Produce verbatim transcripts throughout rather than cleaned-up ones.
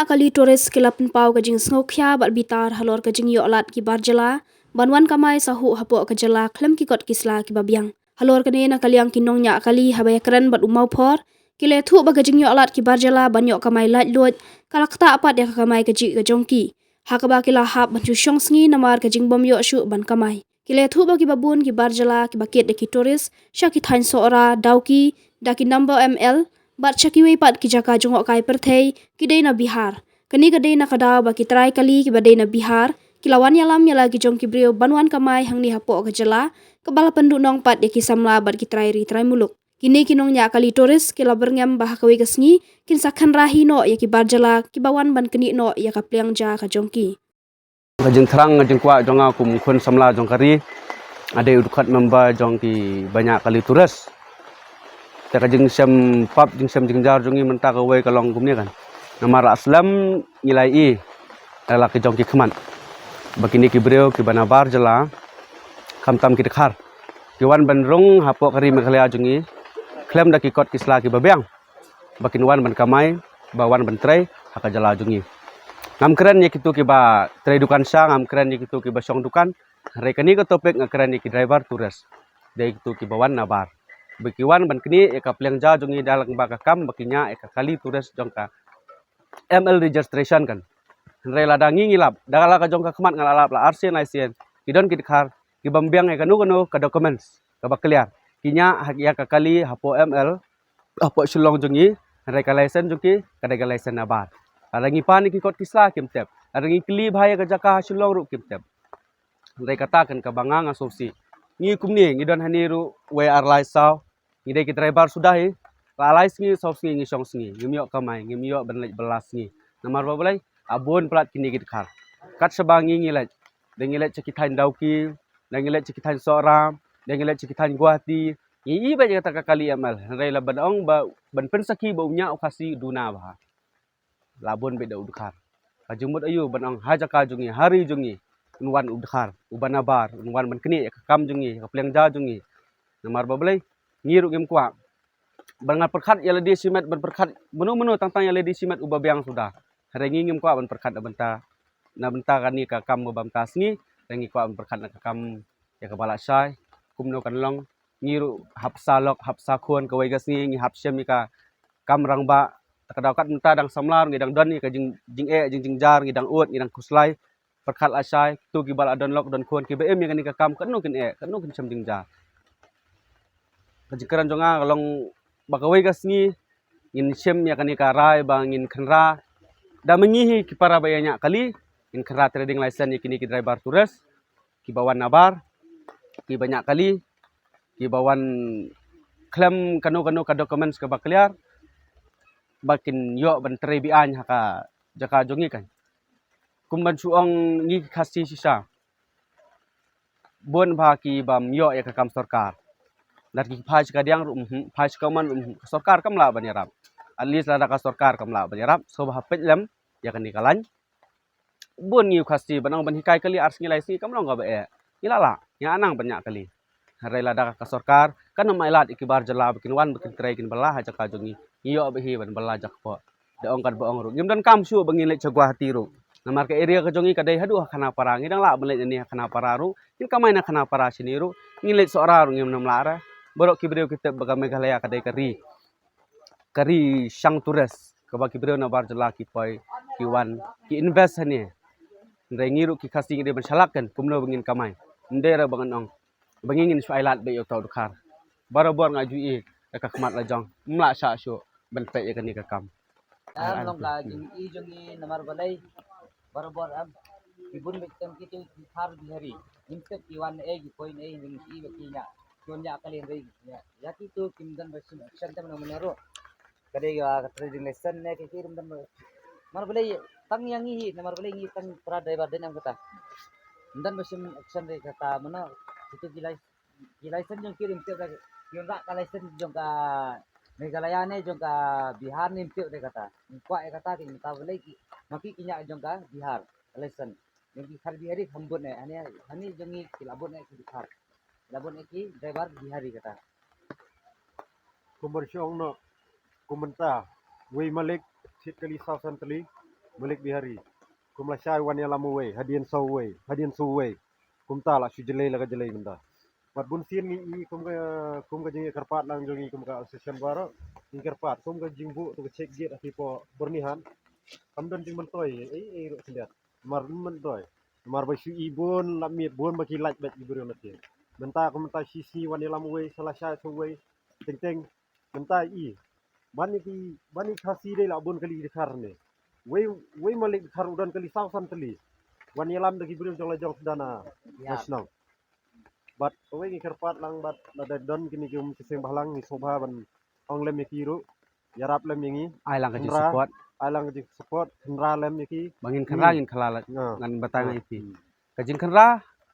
Kali tourist ki la pynpaw ka jingsngewkhia bad bitar halor ka jingïoh lad ki bar jylla ban wan kamai sahuh hapoh ka jylla khlem ki kot ki sla kiba biang. Halor kane, na ka liang ki nongñiah kali haba ïakren bad u Mawphor, ki la ïathuh ba ka jingïoh lad ki bar jylla ban ïoh kamai laitluid ka la ktah pat ïa ka kamai kajih ka jong ki, ha kaba ki la hap ban shu shong sngi namar ka jingbym ïoh shuh ban kamai. Ki la ïathuh ba kiba bun ki bar jylla kiba kit da ki tourist sha ki thaiñ Sohra, Dawki, da ki number M L, bad sha kiwei pat ki jaka jngohkai pyrthei, ki dei na Bihar. Kane ka dei na ka daw ba ki trai kali kiba dei na Bihar ki la wan ïalam ïa la ki jong ki briew ban wan kamai hangne hapoh ka jylla, kaba la pynduhnong pat ïa ki samla bad ki trai ri trai muluk. Kine ki nongñiah kali tourist ki la byrngem ba ha kawei ka sngi kin sa kynra hi noh ïa ki bar jylla kiba wan ban knieh noh ïa ka pliang ja ka jong ki. Ka jingthrang, ka jingkwah jong nga kum u khun samla jong ka ri, nga dei u dkhot member jong kiba ñiah kali tourist. Te ka jingshem pap, jingshem jingjar jong ngi mynta kawei ka long kumne kan. Namar la slem ngi la ïohi da la ki jong ki khmat ba kine ki briew kiba na bar jylla, khamtam ki dkhar, ki wan ban rung hapoh ka ri Meghalaya jong ngi khlem da ki kot ki sla kiba biang, ba kin wan ban kamai, ba wan ban trei ha ka jylla jong ngi. Ngam kren ïa kitu kiba trei dukan sha, ngam kren ïa kitu kiba shong dukan, hynrei kane ka topic nga kren ïa ki driver tourist, dei kitu kiba wan na bar, ba ki wan ban knieh ïa ka pliang ja jong ngi da lyngba ka kam ba ki ñiah ïa ka kali tourist jong ka M L registration kan. Hynrei lada ngi ngi lap, da la ka jong ka khmat nga la lap la arsien laisien, ki don ki dkhar kibym biang ïa kano kano ka documents kaba clear. Ki ñiah ha, ïa ka kali hapoh M L, hapoh Shillong jong ngi, hynrei ka license jong ki ka dei ka license na bar. Lada ngi pan ïa ki kot ki sla kim tip, lada ngi kylli bha ïa ka jaka ha Shillong ruh kim tip. Hynrei kata kan kaba nga nga sngewsih. Ngi kumne ngi don hangne ruh wei ar lai saw, ngi dei ki driver suda hi. La lai sngi saw sngi ngi shong sngi, ngim ïoh kamai, ngim ïoh ban leit bylla sngi. Namar ba balei? La bun palat kine ki dkhar. Kat shaba ngi ngi leit, da ngi leit sha ki thaiñ Dawki, da ngi leit sha ki thaiñ Sohra, da ngi leit sha ki thaiñ Guwahati, ngi ïohi beit ïa kata ka kali M L. Hynrei la ban ong ba, ban pynsakhi ba u ñiah u Khasi duna bha. La bun beit da u dkhar. Ka jingmut aïu ban ong ha jaka jong ngi, ha ri jong ngi, un wan u dkhar uba na bar, un wan ban knieh ïa ka kam jong ngi, ïa ka pliang ja jong ngi. Namar ba balei? Ngi ruh ngim kwah ban ngan pyrkhat ïa lade shimet, ban pyrkhat mano mano, tang tang ïa lade shimet uba biang suda. Hynrei ngi ngim kwah ban pyrkhat na bynta, na bynta kane ka kam ba mynta sngi, hynrei ngi kwah ban pyrkhat na ka kam ïa kaba la shai. Kumno kan long, ngi ruh hap sa lok hap sa khun kawei ka sngi, ngi hap shem ïa ka kam rangbah. Ta ka daw kat mynta dang samla ruh ngi dang don ïa ka jing, jingeh, jing, jingjar, ngi dang ud, ngi dang khuslai. Pyrkhat lashai, tu kiba la don lok don khun kiba im ïa kane ka kam, katno kin eh, katno kin shem jingjar. Ka jingkren jong nga ka long ba kawei ka sngi ngin shem ïa kane ka rai ba ngin kynra. Da ma ngi hi ki para ba ïa ñiah kali, ngin kynra trading license ïa kine ki driver tourist kiba wan na bar, kiba ñiah kali, kiba wan khlem kano kano ka documents kaba clear, ba kin ïoh ban trei beaiñ ha ka jaka jong ngi kan. Kum ban shu ong ngi ki Khasi shisha, bun bha ki bym ïoh ïa ka kam sorkar. Lada ki phai sha kadiang ruh, mhm, phai sha kamon ruh, mhm, ka sorkar kam lah ban ïarap. At least lada ka sorkar kam lah ban ïarap, sngewbha peit lem ïa kane ka lain. Bun ngi u Khasi ban ong ban hikai kali ar sngi lai sngi kam long kaba eh. Ngi la lah, ngi la nang ban ñiah kali. Hynrei lada ka sorkar kan ym ailad ïa ki bar jylla ba kin wan ba kin trei kin bylla ha jaka jong ngi, ngi ïoh bha hi ban bylla jakpoh. Da ong kat ba ong ruh ngim donkam shuh ba ngin leit sha Guwahati ruh. Namar ka area ka jong ngi ka dei haduh ha Khanapara, ngi dang lah ban leit nangne ha Khanapara ruh, ngin kamai na Khanapara shane ruh, ngin leit Sohra ruh ngim nym lah re. Baroh ki briew ki tip ba ka Meghalaya ka dei ka ri, ka ri shang tourist, kaba ki briew na bar jylla ki poi ki wan ki invest hangne. Hynrei ngi ruh ki Khasi ngi dei ban shalak kan kumno ba ngin kamai. Ym dei re ba ngan ong ba ngi ngin shu ailad beit ïa uta u dkhar. Barabor nga ju ïohi ïa ka khmat la jong, ym lah shah shuh ban peit ïa kane ka kam. Em, long ka jingïohi jong ngi namar balei barabor em ki bun beit tang kitu ki Bihar Bihari. Ngim tip ki wan eh, ki poi eh, ngim tip ba ki ñiah, ki wan ñiah kali re. Ïa kitu kim don ba shim action te mano mano ruh. Ka dei ka trading license ne ki ki ym don ba. Namar balei tang ïa ngi hi, namar balei ngi tang para driver dei nam kata. Ym don ba shim action re kata mano. Kitu ki lai, ki license jong ki ym tip da, ki wanrah ka license jong ka Meghalaya ne jong ka Bihar ne ym tip da kata. Ym kwah ïa kata, ki mynta balei ki, ma ki ki ñiah jong ka Bihar ka license. Jong ki Khar Bihari kham bun eh, hani, hani jong ngi ki la bun eh ki Bihar. La bun eh ki driver Bihari kata. Kumba shu ong noh, kum mynta wei malik thied kali saw san tylli. Malik Bihari. Kum la shai wan ïalam uwei, hadien sa uwei, hadien sa uwei. Kumta la shu jlei la ka jlei mynta. Bad bun sien ngi i kum ka, kum ka jingïakyrpad lang jong ngi kum ka association baroh. Ngi kyrpad kum ka jingbuh tu ka check gate ha ki por byrnihan. Kam don jingmyntoi ei ei ruh khyndiat. Mar myntoi. Mar ba shu i bun la miet bun ba ki lait bad ki briew na tieng. Mynta kum mynta shi sngi wan ïalam uwei, sa la shai sa uwei. Teng teng mynta i. Ban i ki, ban i Khasi dei la bun kali dkhar ne. Wei, wei malik dkhar u don kali saw san tylli. Wan ïalam da ki briew jong la jong sdana. National. Bad kawei ngi kyrpad lang bad lada don kine ki um ki seng bhalang ngi sngewbha ban ong lem ïa ki ruh. Ïarap lem ïa ngi. Ai lang ka jing support. Ai lang ka jing support, khynra lem ïa ki. Ba ngin khynra ngin khlad. Ngan batai ngai ïa ki. Ka jingkhynra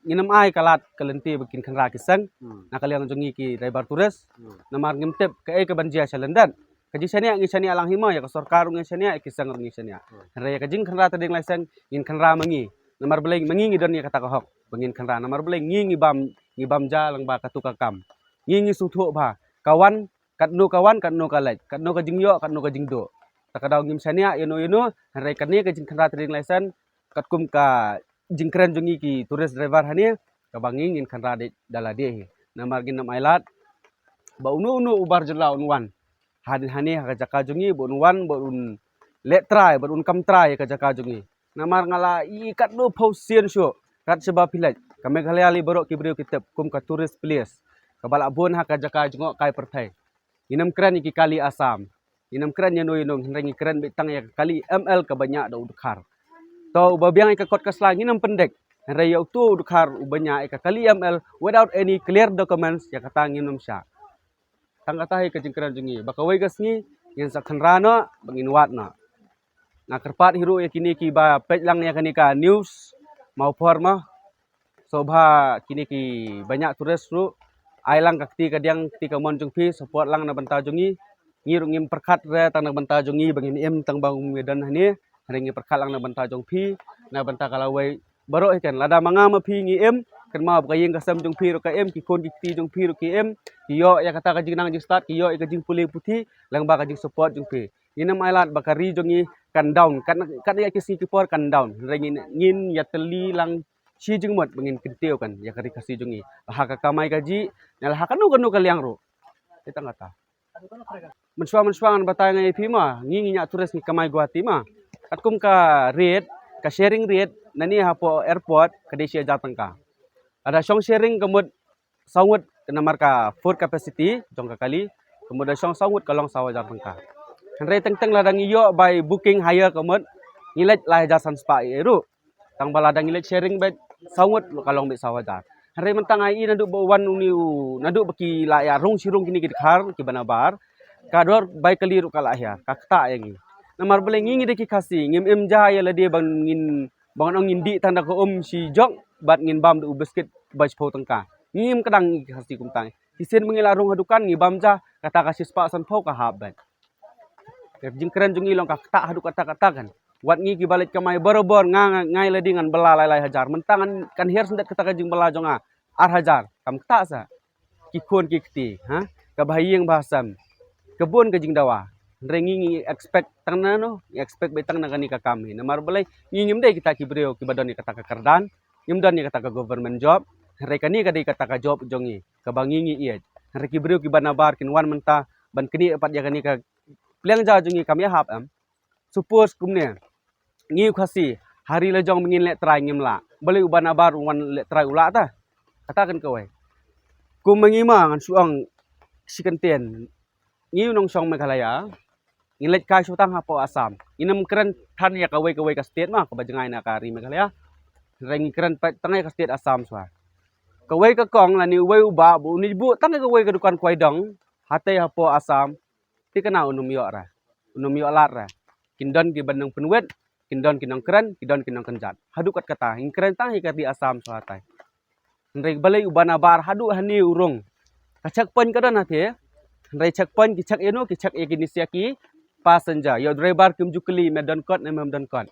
ngin ym ai ka lad ka lynti ba kin khynra ki seng. Na ka liang jong ngi ki driver tourist. Namar ngim tip kaei kaban jia sha lyndet. Ka jingshaniah ngi shaniah lang hi mo, ïa ka sorkar ruh ngi shaniah, ïa ki seng ruh ngi shaniah. Hynrei ïa ka jingkhynra tdeng lai seng ngin khynra ma ngi. Namar balei ma ngi ngi don ïa kata ka hok ba ngin khynra. Namar balei ngi ngi bam, ngi bam ja lang ba katu ka kam. Ngi ngi sngewthuh bha ka wan, katno ka wan, katno ka leit, katno ka jingïoh, katno ka jingduh. Ta ka daw ngim shaniah ïano ïano, hynrei kane ka jingkhynra tdeng lai seng katkum ka jingkren jong ngi ki tourist driver hane, kaba ngi ngin khynra dei da lade hi. Namar ngin ym ailad ba uno uno u bar jylla un wan. Hane hane ha ka jaka jong ngi ba un wan ba un leh trai ba un kam trai ha ka jaka jong ngi. Namar nga la i katno phew sien shuh kat shaba phi leit ka Meghalaya lei baroh ki briew ki tip kum ka tourist place kaba la bun ha ka jaka jngohkai pyrthei. Ngin ym kren ïa ki kali Assam. Ngin ym kren ïano ïano, hynrei ngi kren beit tang ïa ka kali M L kaba ñiah da u dkhar. To uba biang ïa ka kot ka sla ngin ym pyndik. Hynrei ïa uto u dkhar uba ñiah ïa ka kali M L without any clear documents, ïa kata ngin ym shah. Tang kata hi ka jingkren jong ngi. Ba kawei ka sngi ngin sa khynra noh ba ngin wad noh. Nga kyrpad hi ruh ïa kine kiba peit lang ïa kane ka news. Mawphor ma. Sngewbha kine kiba ñiah tourist ruh ai lang ka kti ka diang kti ka mon jong phi, support lang na bynta jong ngi. Ngi ruh ngim pyrkhat re tang na bynta jong ngi ba ngin im tang ba ngim don hane. Hynrei ngi pyrkhat lang na bynta jong phi, na bynta ka lawei baroh hi kan. Lada ma nga ma phi ngi im, kynmaw ba ka ïing ka sem jong phi ruh ka im, ki khun ki kti jong phi ruh ki im, ki ïoh ïa kata ka jingnang jingstad, ki ïoh ïa ka jingpule puthi lang ba ka jingsupport jong phi. Ngin ym ailad ba ka ri jong ngi kan down, kan, kan ïa ki sngi ki por kan down. Hynrei ngin, ngin ïatylli lang shi jingmut ba ngin kyntiew kan ïa ka ri Khasi jong ngi. La ha ka kamai kajih, ne la ha kano kano ka liang ruh. Te tang kata. Mynshuwa mynshuwa ngan batai ngai ïa phi ma, ngi ngi ñiah tourist ngi kamai Guwahati ma. Katkum ka rate, ka sharing rate nane hapoh airport ka dei shi hajar tyngka. Lada shong sharing ka mut saw ngut namar ka food capacity jong ka kali, ka mut da shong saw ngut ka long saw hajar tyngka. Hynrei teng teng lada ngi ïoh by booking hire ka mut ngi leit lai hajar san spah ïa ruh. Tang ba lada ngi leit sharing beit saw ngut ka long beit saw hajar. Hynrei mynta nga i naduh ba wan une u, naduh ba ki la ïa rung shi rung kine ki dkhar kiba nabar, ka dor bai kali ruh ka la hiar, ka ktah ïa ngi. Namar balei ngi ngi dei ki Khasi, ngim im ja ïa lade ba ngin, ba ngan ong ngin dih tang da ka um shi jok bad ngin bam da u biskit bai shiphew tyngka. Ngim kdang ngi ki Khasi kumta. Shisien ba ngi la rung ha dukan ngi bam ja kata ka shispah sanphew ka hap beit. Ka jingkren jong ngi long ka ktah haduh katta katta kan. Wat ngi kiba leit kamai barabor nga, nga, nga ïa lade ngan bylla lai lai hajar. Mynta ngan kan hiar shen dei kata ka jingbylla jong nga ar hajar. Kam ktah sa. Ki khun ki kti, ha? Ka bahaïing bahasem. Ka bun ka jingdawa. Hynrei ngi ngi expect tang na no, ngi expect beit tang na kane ka kam hi. Namar balei ngi ngim dei kita ki briew kiba don ïa kata ka kyrdan. Ngim don ïa kata ka government job. Hynrei kane ka dei kata ka job jong ngi. Kaba ngi ngi ïeit. Hynrei ki briew kiba nabar kin wan mynta ban knieh pat ïa kane ka pliang ja jong ngi kam ïahap em. Suppose kumne. Ngi u Khasi, ha ri la jong ba ngin leh trai ngim lah. Balei uba nabar u wan leh trai u lah ta. Kata kan kawei. Kum ma ngi ma ngan shu ong shi kyntien. Ngi u nongshong Meghalaya. Ngin leit kai shu tang hapoh Assam. Ngin ym kren than ïa kawei kawei ka state ma kaba jngai na ka ri Meghalaya. Hynrei ngi kren peit tang ïa ka state Assam shuwa. Kawei ka kong lane uwei u bah ba u ngi buh tang ïa kawei ka dukan kwai dong. Hatei hapoh Assam. Te kane un ym ïoh re. Un ym ïoh lad re. Kin don kiba nang pynwit, kin don ki nongkren, kin don ki nongkynjat. Haduh katkata, ngi kren tang hi ka ri Assam shuwa tai. Hynrei balei uba nabar haduh hane u rung. Ka checkpoint ka don hate. Hynrei checkpoint ki check ïano, ki check ïa kine sha ki passenger. Ïa u driver kim ju kylli me don kot ne mem don kot.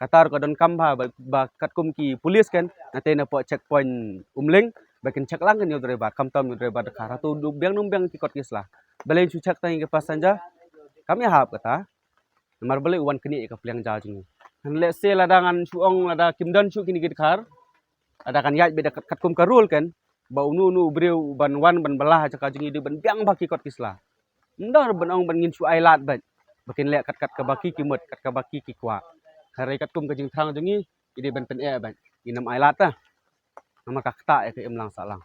Kata ruh ka donkam bha ba, ba katkum ki police kan, nate napoh checkpoint Umling, ba kin check lang kan ïa u driver, khamtam ïa u driver dkhar, hato u biang ne um biang ki kot ki sla. Balei shu check tang ïa ki passenger, kam ïahap kata. Namar balei? U wan knieh ïa ka pliang ja jong ngi. Hynrei lehse lada ngan shu ong lada kim don shuh kine ki dkhar, lada kan ïaid beit da kat, katkum ka rule kan, ba uno uno u briew u ban wan ban bylla ha jaka jong ngi, u dei ban biang bha ki kot ki sla. Ym don ruh ban ong ban ngin shu ai lad beit ba kin leh kat kat kaba ki ki mut, kat kaba ki ki kwah. Hynrei katkum ka jingthrang jong ngi, u dei ban pyneh beit, ngin ym ai lad ta. Namar ka ktah ïa ka imlang sahlang.